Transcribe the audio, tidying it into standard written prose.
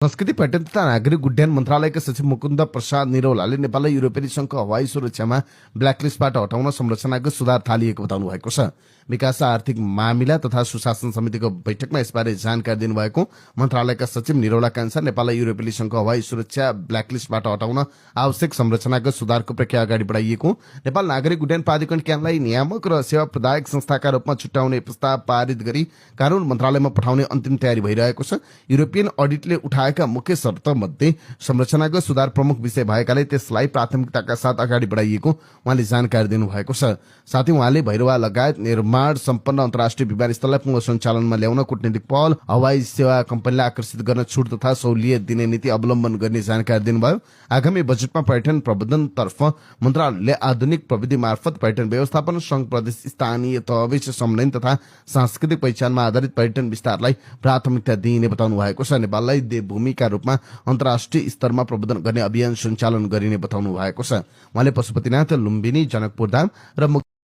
संस्कृति पर्यटन तथा नागरिक उड्डयन मन्त्रालयका सचिव मुकुन्द प्रसाद निरौलाले नेपाललाई युरोपेली संघको हवाई सुरक्षामा ब्ल्याकलिस्टबाट हटाउन संरचनागत सुधार थालिएको बताउनु भएको छ। विकास आर्थिक मामिला तथा सुशासन समितिको बैठकमा यसबारे जानकारी दिनुभएको मन्त्रालयका सचिव निरौलाका अनुसार नेपाललाई युरोपेली संघको हवाई सुरक्षा ब्ल्याकलिस्टबाट हटाउन आवश्यक संरचनागत सुधारको प्रक्रिया अगाडि बढाइएको नेपाल नागरिक उड्डयन प्राधिकरण क्यानलाई नियामक र सेवा प्रदायक संस्थाका रूपमा छुट्याउने प्रस्ताव पारित गरी कानून मन्त्रालयमा पठाउने अन्तिम तयारी भइरहेको छ। युरोपियन अडिटले उठाएका मुख्य शर्त मध्ये संरचनागत सुधार प्रमुख विषय भएकाले त्यसलाई प्राथमिकताका साथ अगाडि बढाइएको उहाँले जानकारी दिनुभएको छ। साथै उहाँले भैरवा लगायत निर्माण सम्पन्न अन्तर्राष्ट्रिय विमानस्थललाई पुनः सञ्चालनमा ल्याउन कूटनीतिक पहल, हवाई सेवा कम्पनीलाई आकर्षित गर्न छुट तथा सहुलियत दिने नीति अवलम्बन गर्ने जानकारी दिनुभयो। आगामी बजेटमा पर्यटन प्रबन्धनतर्फ मन्त्रालयले आधुनिक प्रविधि मार्फत पर्यटन व्यवस्थापन, संघ प्रदेश स्थानीय तहबीच समन्वयन तथा सांस्कृतिक पहिचानमा आधारित पर्यटन विस्तारलाई प्राथमिकता दिइने बताउनु भएको छ। नेपाललाई देवभूमिका रूपमा अन्तर्राष्ट्रिय स्तरमा प्रबन्धन गर्ने अभियान सञ्चालन गरिने बताउनु भएको छ। उहाँले पशुपतिनाथ, लुम्बिनी, जनकपुरधाम र